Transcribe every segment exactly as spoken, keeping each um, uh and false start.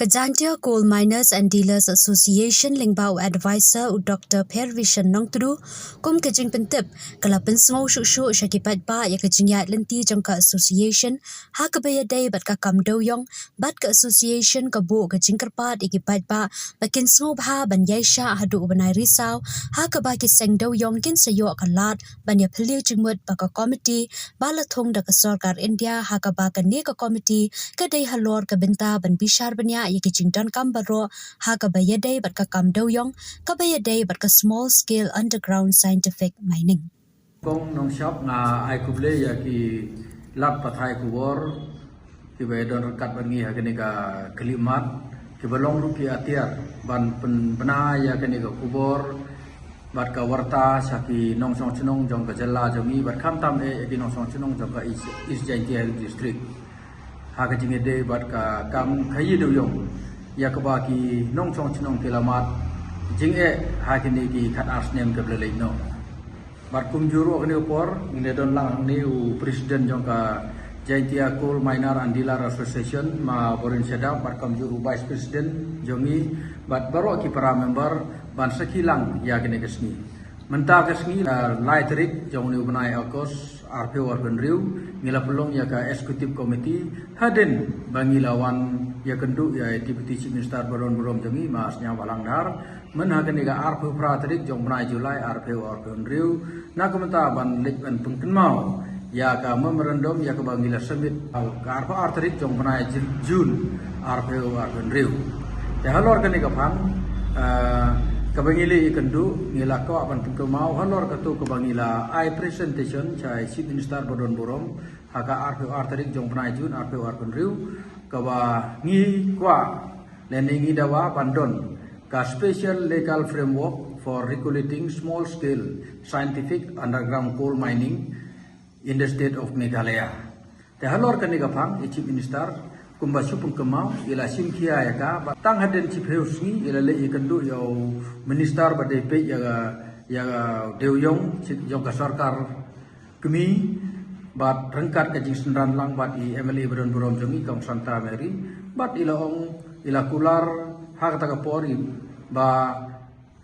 Jaintia Coal Miners and Dealers Association lyngba u advisor u Dr Pervision Nongtdu, kum ka jingpyntip, ka la pynsngew shuh shuh sha ki paidbah ïa ka jingïaid lynti jong ka association ha kaba ïadei bad ka kam dewïong, bad ka association ka buh ka jingkyrpad ïa ki paidbah ba kin sngewbha ban ïaishah haduh u bnai Risaw ha kaba ki seng dewïong kin sa ïoh ka lad ban ïaphylliew jingmut bad ka komiti ba la thung da ka sorkar India, ha kaba kane ka komiti ka dei halor ka bynta ban bishar bniah ïa ki jingdonkam baroh ha kaba ïadei bad ka kam dewïong, kaba ïadei bad ka small scale underground scientific mining. Kong Nongshop, nga ai khublei ïa ki lad pathai khubor kiba don ryngkat bad ngi ha kane ka khyllipmat, kiba long ruh ki atiar ban pynbna ïa kane ka khubor bad ka warta sha ki nongshong shnong jong ka jylla jong ngi, bad khamtam eh ïa ki nongshong shnong jong ka East, East Jaintia Hills District ha ka jingïadei bad ka kam khaïi dewïong ïa kaba ki nongshong shnong ki la mad jingeh ha kine ki khat ar snem kiba la leit noh. Bad kumjuh ruh kane ka por ngi la don lang hangne u president jong ka Jaintia Coal Miner and Dealer Association, ma Borin Shadap, bad kumjuh u vice president jong ngi bad baroh ki para member ban sakhi lang ïa kane ka sngi. Mynta ka sngi, ah, lai tarik jong une u bnai August arphew arphew hynriew, ngi la pynlong ïa ka executive committee hadien ba ngi la wan ïakynduh ïa i Deputy Chief Minister ba don burom jong ngi, ma Sniawbhalang Dhar, myn ha kane ka arphew phra tarik jong u bnai July arphew arphew hynriew, na ka bynta ban leit ban pynkynmaw ïa ka memorandum ïa kaba ngi la submit ka arphew ar tarik jong u bnai Ju-, June arphew arphew hynriew. Te halor kane ka phang, ah, kaba ngi la ïakynduh, ngi la kwah ban pynkynmaw halor kato kaba ngi la ai presentation sha i Chief Minister ba don burom ha ka arphew ar tarik jong u bnai June arphew arphew hynriew, kaba ngi kwah lane ngi dawa ban don ka special legal framework for regulating small scale scientific underground coal mining in the state of Meghalaya. Te halor kane ka phang i Chief Minister kumba shu pynkynmaw i la shim khia ïa ka, bad tang hadien shiphew sngi i la leit ïakynduh ïa u minister ba dei peit ïa ka, ïa ka dewïong jong ka sorkar kmie, bad ryngkat ka jingsynran lang bad i M L A ba don burom jong ngi Kong Santa Mary, bad i la ong, i la kular ha kata ka por i ba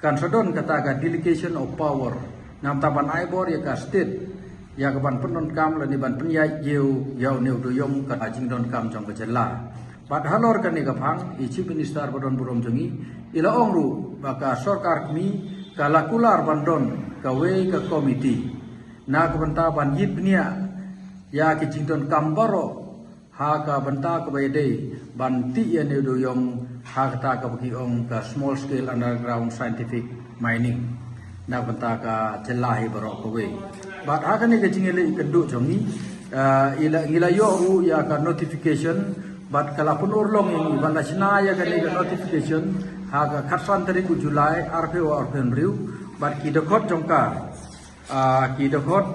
kan sa don kata ka delegation of power, namar ban ai bor ïa ka state ïa ka ban pyndonkam lane ban pynïaid ïa u, ïa une u dewïong ka jingdonkam jong ka jylla. Bad halor kane ka phang i Chief Minister ba don burom jong ngi i la ong ruh ba ka sorkar kmie ka la kular ban don kawei ka komiti na ka bynta ban ïit bniah ïa ki jingdonkam baroh ha ka bynta kaba ïadei ban tih ïa une u dewïong ha kata kaba ki ong ka small scale underground scientific mining na ka bynta ka jylla hi baroh kawei. Bad ha kane ka jingïaleh ïakynduh jong ngi, ah, i la, ngi la ïoh ruh ïa ka notification bad ka la pynurlong ïa ngi ban da shna ïa kane ka notification ha ka khatsan tarik u July arphew arphew hynriew, bad ki dkhot jong ka, ah, ki dkhot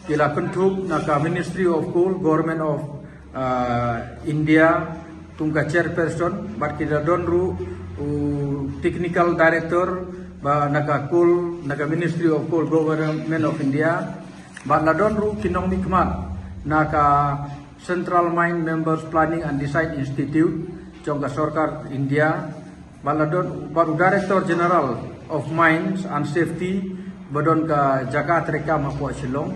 ki la kynthup na ka Ministry of Coal, Government of, ah, India, kum ka chairperson, bad ki la don ruh u technical director ba na ka coal, na ka Ministry of Coal, Government of India, bad la don ruh ki nongmihkhmat na ka Central Mine Members Planning and Design Institute jong ka sorkar India, bad la don, bad u Director General of Mines and Safety ba don ka jaka treikam hapoh Shillong.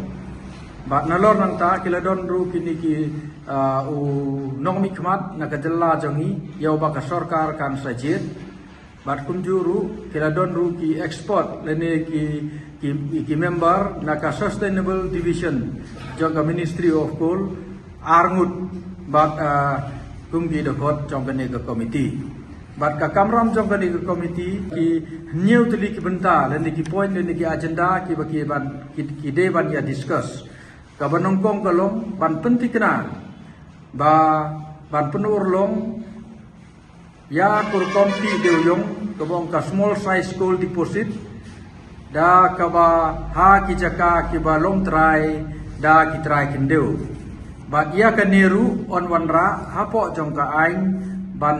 Bad nalor nangta ki la don ruh kine ki, ah, u nongmihkhmat na ka jylla jong ngi ïa uba ka sorkar kan sa jied. Bad kumjuh ruh ki la don ruh ki expert lane ki, ki, ki member na ka Sustainable Division jong ka Ministry of Coal, arngut bad, ah, kum ki dkhot jong kane ka committee. Bad ka kamram jong kane ka committee ki hynñiew tylli ki bynta lane ki point lane ki agenda kiba ki ban, ki, ki dei ban ïa discuss. Kaba nyngkong ka long ban pynthikna ba ban pynurlong ïa ka rukom tih dewïong kaba ong ka small size coal deposit, da kaba ha ki jaka kiba long trai da ki trai khyndew. Bad ïa kane ruh yn wanrah hapoh jong ka aiñ ban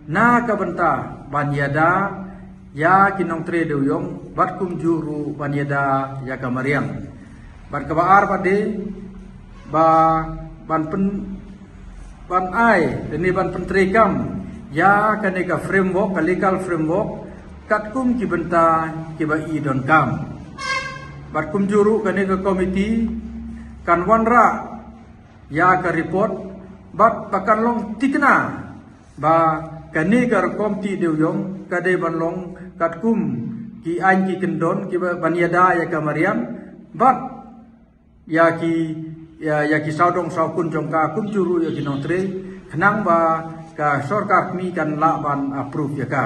na ka bynta ban ïada ïa ki nongtrei dewïong bad kumjuh ruh ban ïada ïa ka mariang. Bad kaba ar pat de ba ban pyn, ban ai lane ban pyntreikam ïa kane ka framework, ka legal framework, katkum ki bynta kiba i donkam. Bad kumjuh ruh kane ka komiti kan wanrah ïa ka report, bad ba kan long thikna ba kane ka rukom tih dewïong ka dei ban long katkum ki aiñ ki kyndon kiba ban ïada ïa ka mariang bad ïa ki, ïa, ïa ki sawdong sawkun jong ka, kumjuh ruh ïa ki nongtrei, khnang ba ka sorkar kmie kan lah ban approve ïa ka.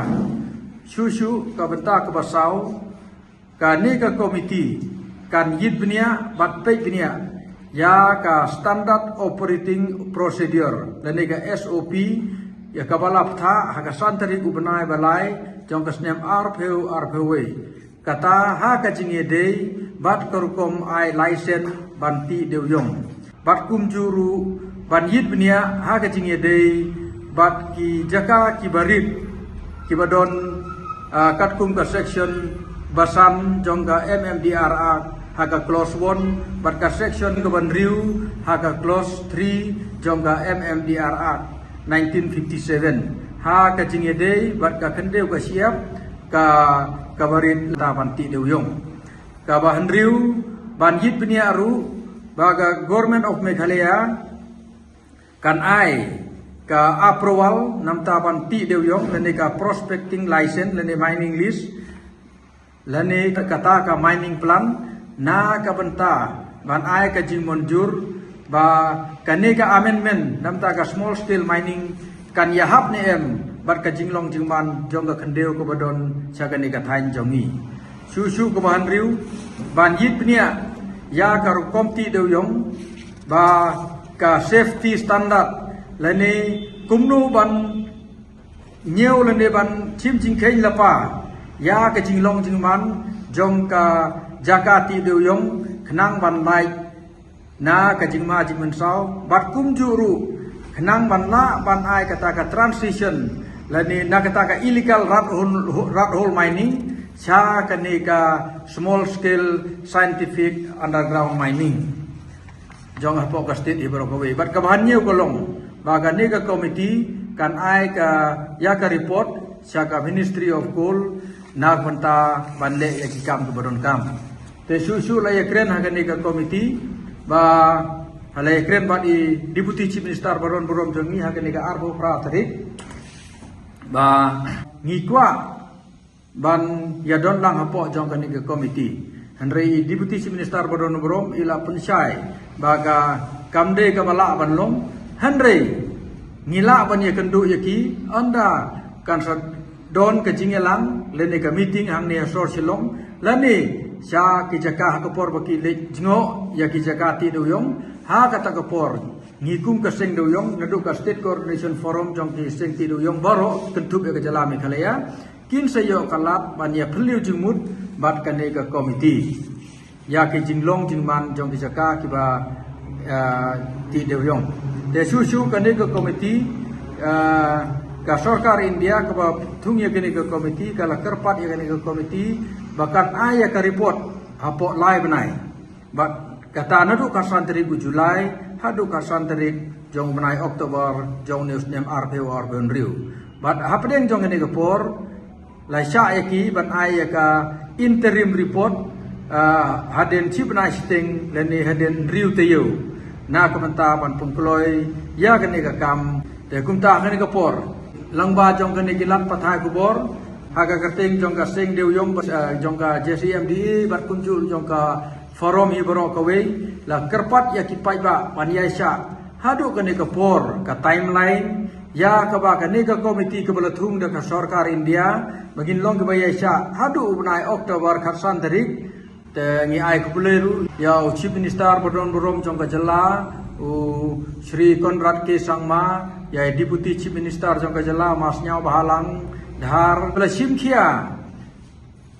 Shuh shuh ka bynta kaba saw, kane ka komiti kan ïit bniah bad peit bniah ïa ka Standard Operating Procedure lane ka S O P, ïa kaba la pynthah ha ka san tarik u bnai ba lai jong ka snem arphew arphew wei. Kata ha ka jingïadei bad ka rukom ai license ban tih dewïong. Bad kumjuh ruh ban ïit bniah ha ka jingïadei bad ki jaka kiba rit kiba don, ah, katkum ka section ba san jong ka M M D R Act ha ka clause one, bad ka section kaba hynriew ha ka clause three jong ka M M D R Act nineteen fifty-seven, ha ka jingïadei bad ka khyndew ka shyiap ka, kaba rit ban tih dewïong. Kaba hynriew, ban ïit bniah ruh ba ka Government of Meghalaya kan ai ka approval namar ban tih dewïong lane ka prospecting license lane mining lease lane kata ka mining plan na ka bynta ban ai ka jingmynjur ba kane ka amendment namar ka small scale mining kan ïahap ne em bad ka jinglong jingman jong ka khyndew kaba don sha kane ka thaiñ jong ngi. Shuh shuh kaba hynriew, ban ïit bniah ïa ka rukom tih dewïong ba ka safety standard lane kumno ban ñiew lane ban shim jingkheiñ lypa ïa ka jinglong jingman jong ka jaka tih dewïong khnang ban lait na ka jingma jingmynsaw bad kumjuh ruh khnang ban lah ban ai kata ka transition lane na kata ka illegal rat hole, rat hole mining sha kane ka small scale scientific underground mining jong hapoh ka state hi baroh kawei. Bad kaba hynñiew ka long ba kane ka komiti kan ai ka, ïa ka report sha ka Ministry of Coal na ka bynta ban leh ïa ki kam kiba donkam. Te shuh shuh la ïakren ha kane ka komiti ba ha la ïakren bad i Deputy Chief Minister ba don burom jong ngi ha kane ka arphew phra tarik ba ngi kwah ban ïadon lang hapoh jong kane ka komiti. Hynrei i Deputy Chief Minister ba don burom i la pynshai ba ka kam dei kaba lah ban long, hynrei ngi lah ban ïakynduh ïa ki ynda kan sa don ka jingïalang lane ka meeting hangne ha sor Shillong lane sha ki jaka ha ka por ba ki leit jngoh ïa ki jaka tih dewïong ha kata ka por. Ngi kum ka seng dewïong naduh ka State Coordination Forum jong ki seng tih dewïong baroh kynthup ïa ka jylla Meghalaya kin sa ïoh ka lad ban ïa phylliew jingmut bad kane ka komiti ïa ki jinglong jingman jong ki jaka kiba, eh, tih dewïong. Te shuh shuh kane ka komiti, eh, ka sorkar India kaba thung ïa kane ka komiti ka la kyrpad ïa kane ka komiti ba kan ai ïa ka report hapoh lai bnai. Bad kata naduh ka san tarik u July haduh ka san tarik jong u bnai October jong une u snem arphew arphew hynriew. Bad hapdeng jong kane ka por la shah ïa ki ban ai ïa ka interim report, ah, hadien shi bnai shiteng lane hadien hynriew taïew na ka bynta ban pynkloi ïa kane ka kam. Te kumta ha kane ka por lyngba jong kane ki lad pathai khubor ha ka kyrteng jong ka seng dewïong, ah, jong ka J C M D A bad kumjuh jong ka forum hi baroh kawei la kyrpad ïa ki paidbah ban ïaishah haduh kane ka por ka timeline ïa kaba kane ka komiti kaba la thung da ka sorkar India ba ngin long kiba ïaishah haduh u bnai October khatsan tarik. Te ngi ai khublei ruh ïa u Chief Minister ba don burom jong ka jylla u Shri Conrad K Sangma, ïa i Deputy Chief Minister jong ka jylla Ma Sniawbhalang Dhar ba la shim khia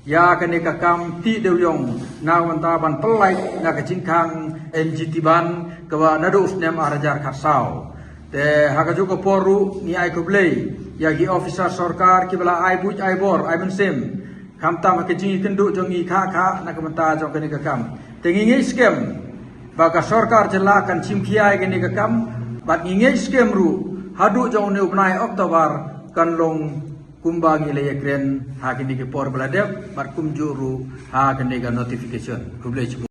ïa kane ka kam tih dewïong na ka bynta ban pyllait na ka jingkhang N G T ban kaba naduh u snem arhajar khatsaw. Te ha kajuh ka por ruh ngi ai khublei ïa ki officer sorkar kiba la ai buit ai bor ai mynsiem khamtam ha ka jingïakynduh jong ngi kha kha na ka bynta jong kane ka kam. Te ngi ngeit skhem ba ka sorkar jylla kan shim khia ïa kane ka kam bad ngi ngeit skhem ruh haduh jong une u bnai October kan long kumba ngi la ïakren ha kine ki por ba la dep bad kumjuh ruh ha kane ka notification. Khublei shibun.